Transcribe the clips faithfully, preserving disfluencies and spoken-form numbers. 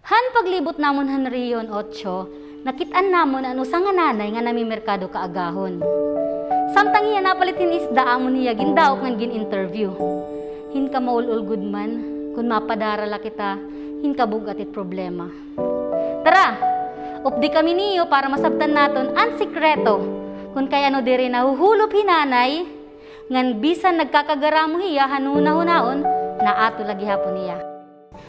Han paglibot namon han Rehiyon Otso, nakit-an namon an usa nga nanay nga namimerkado kaagahon. Samtang hiya napalit hin isda, amon hiya gindaop ngan gin-interview. Hin kamaul-ol gud man, kon mapadara la kita hin kabug-at it problema. Tara! Updi kami niyo para masabtan naton an sekreto kon kay ano diri nahuhulop hi nanay, ngan bisan nagkakagaramo hiya han hunahunaon, naato la gihapon hiya.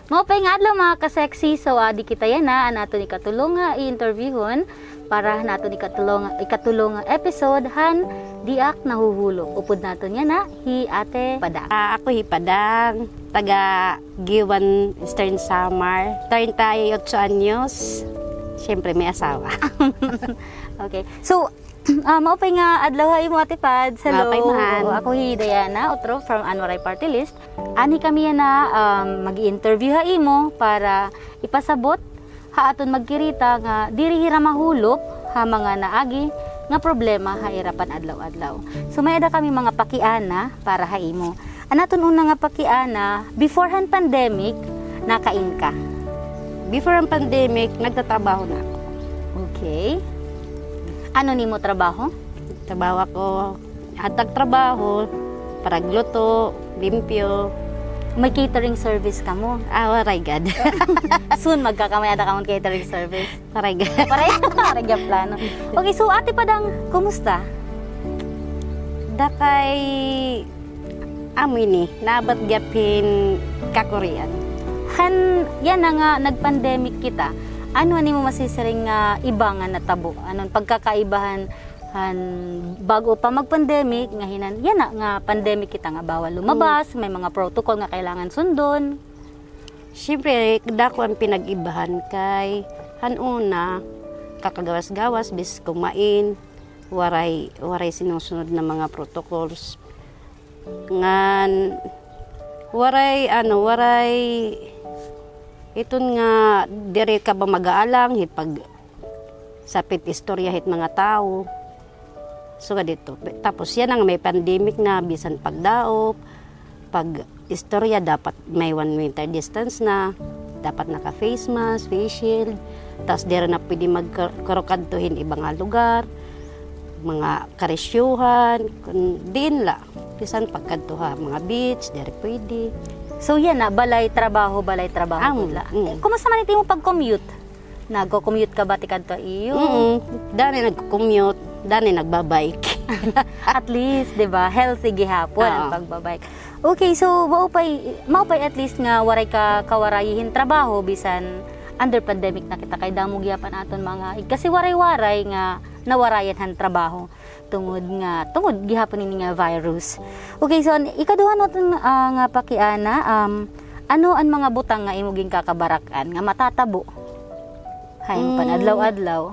Maupay nga adlaw, mga ka-sexy. So, adi kita yana, an aton ikatulo nga i-interviewhon para han aton ikatulo nga, ikatulo nga episode han Di Ak Nahuhulop. Upod naton yana hi Ate Padang. Ah, ako hi Padang, taga Guiuan, Eastern Samar, treinta y ocho anyos. Siyempre, may asawa. Okay. So, ah, maupay nga adlaw ha imo, Ate Pads. Hello. Maupay man. Oo, ako hi Diana Utro from An Waray Party List. Anhi kami yana, um, mag-i-interview ha imo para ipasabot ha aton magkirita nga diri hira mahulop ha mga naagi nga problema ha ira pan-adlaw-adlaw. So, may-ada kami mga pakiana para ha imo. An aton una nga pakiana, before han pandemic, nakain ka? Before han pandemic, nagtatrabaho na ako. Okay. Ano nimo trabaho? Trabaho ako, hatag trabaho, paragluto, limpyo. May catering service kamo? Ah, waray gad. Soon, magkakamay-ada kamo catering service? Waray gad. Waray, waray gad plano. Okay, so Ate Padang, kumusta? Dakay amo ini, naabat gihap hin kakurian. Han, yana nga nag-pandemic kita, ano an imo masisiring nga iba nga natabo? Ano an pagkakaibahan han bag-o pa mag-pandemic nga hinan-, yana nga pandemic kita nga bawal lumabas, may mga protocol nga kailangan sundon? Siyempre, dako an pinag-ibahan kay han una, kakagawas-gawas, bis kumain, waray, waray sinusunod na mga protocols. Ngan, waray, ano, waray, iton nga, diri ka ba mag-aalang, hit pag-, sapit istorya hit mga tawo. Sugad dito. Tapos yana nga may pandemic na, bisan pagdaop, pag-istorya, dapat may one meter distance na, dapat naka-face mask, face shield, tas diri na pwede magkarukadto hin iba nga lugar, mga karisyuhan, kun diin la, bisan pagkadto ha mga beach, diri pwede. So yana, balay trabaho, balay trabaho gud la. Mm. Eh, kumusta man it imo pag-commute? Nagko-commute ka ba tikadto ha iyo? Mm. Dani nagko-commute, dani nagba-bike. At least, di ba? Healthy gihapon an pagbabike. Okay, so maupay, maupay at least nga waray ka kawarayi hin trabaho bisan under pandemic na kita kay damo gihapon aton mga, kasi waray-waray nga nawarayan han trabaho. Tungod nga, tungod gihapon ini nga virus. Okay, so, an ikaduha naton, ah, nga pakiana, um, ano an mga butang nga imo ginkakabarak-an nga matatabo ha imo pan-adlaw-adlaw?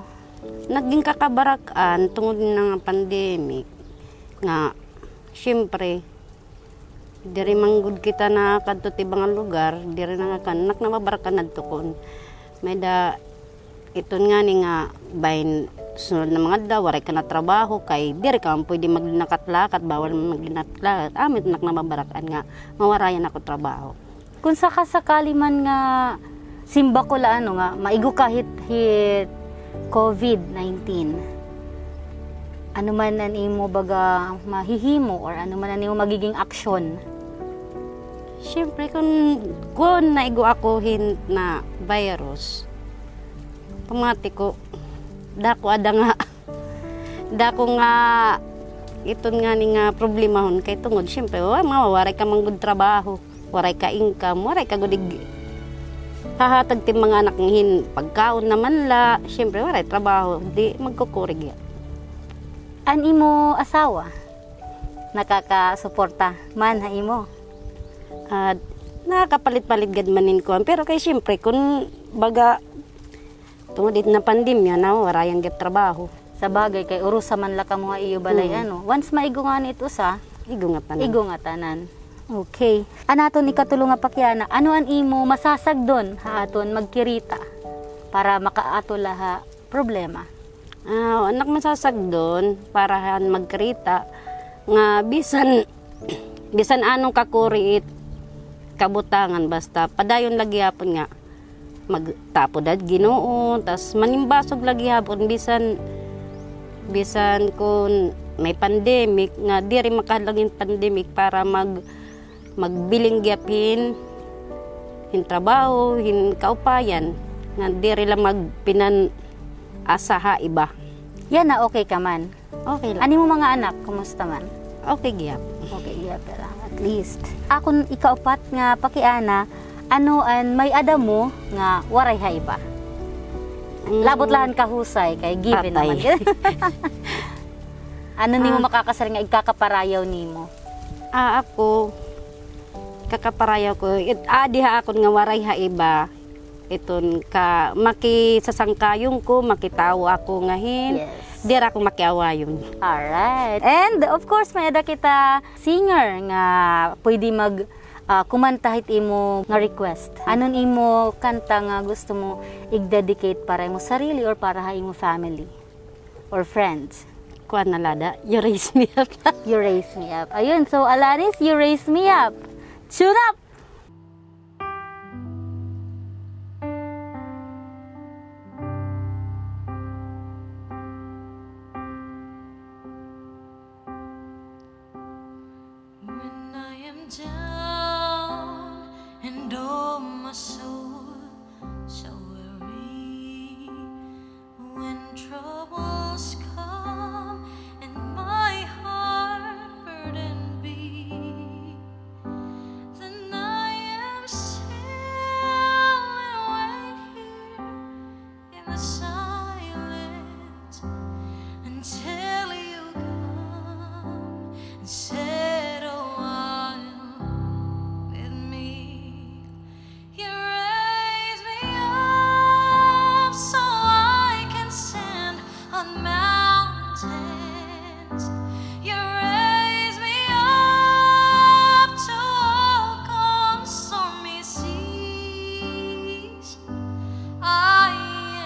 Nagginkakabarak-an tungod na nga pandemic nga, siyempre, diri man gud kita nakadto ti iba nga lugar, diri na nga kan-, naknamabarak-an adto kon may-ada iton ngani nga bahin sunod na mga adlaw, waray ka na trabaho, kay diri ka man pwede maglakat-lakat, bawal man maglakat-lakat. Amo it naknamabarak-an nga mawarayan ako trabaho. Kon sakasakali man nga simba ko la ano nga maigo ka hit, hit COVID nineteen, ano man an imo baga mahihimo or ano man an imo magiging aksyon? Siyempre, kon, kon naigo ako hin na virus, pamati ko, dako ada nga, dako nga, iton ngani nga problemahon kay tungod, siyempre, wa-, mawawaray ka man gud trabaho, waray ka income, waray ka gud ig-, hahatag ti mga anak hin pagkaon naman la, siyempre, waray trabaho, di magkukurig ya. An imo asawa, nakakasuporta man ha imo? Ah, nakakapalit-palit gad man hin kuan. Pero kay siyempre, kun baga, tungod it na pandemya, nawarayan gihap trabaho. Sabagay, kay urusa man la kamo ha iyo balay, ano. Once maigo ngani it usa, igo ngatanan. Igo ngatanan. Okay. An aton ikatulo nga pakiana, ano an imo masasagdon ha aton magkirita para makaato la ha problema? Ah, an ak masasagdon para han magkirita nga bisan, bisan ano kakuri it kabutangan, basta padayon la gihapon nga Magtapod ha Ginoo, tas manimbasog la gihapon bisan, bisan kon may pandemic, nga diri makahadlok hin pandemic para mag-, magbiling gihap hin, hin trabaho, hin kaupayan, nga diri la magpinan-asa ha iba. Yana, okay ka man? Okay la. An imo mga anak, kumusta man? Okay gihap. Okay gihap la, at least. Akon ikaupat nga pakiana, ano an may-ada mo nga waray ha iba? Mm. Labot la han kahusay, kay given naman. Ano nimo makakasiring nga igkakaparayaw nimo? Ah, ako, kakaparayaw ko, it, adi ha akon nga waray ha iba, iton ka, makisasangkayon ko, makitawo ako nga hin, diri ako makiawayon. Alright. And of course, may-ada kita singer nga pwede mag, ah, kumanta hit imo nga request. Ano an imo kanta nga gusto mo i-dedicate para imo sarili or para ha imo family or friends? Kuan na la da, You Raise Me Up. You Raise Me Up. Ayun, so Alanis, You Raise Me Up. Tune up! When I am down and oh, my soul so weary, when troubles come and my heart burden be, then I am still and wait here in the silence until you come and settle one with me. You raise me up so I can stand on mountains. You raise me up to walk on stormy seas. I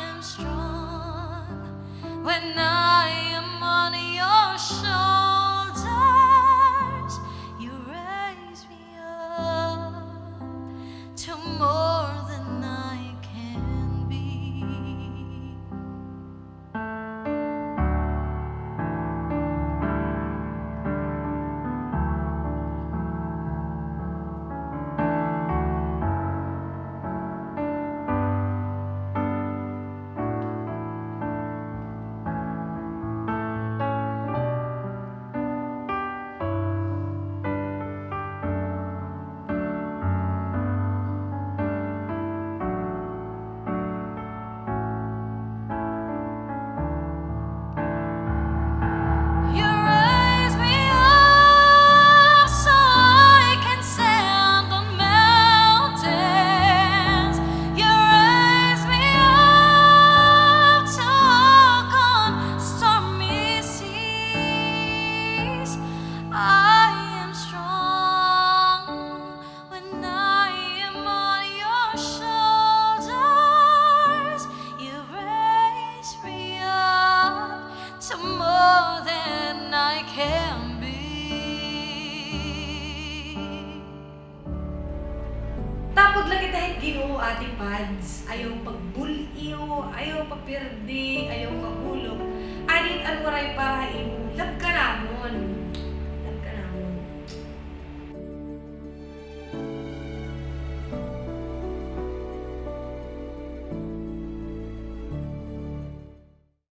am strong when I am on your shoulders. You raise me up to more than I can be. You raise me up so I can stand on mountains. You raise me up to walk on stormy seas. I am strong when I am on your shoulders. You raise me up to more than I can be. Tapod la kita hit Ginoo, Ate Pads. Ayaw pagbul-iw, ayaw papirdi, ayaw kahulop. Anit an waray para ha imo, labka namon.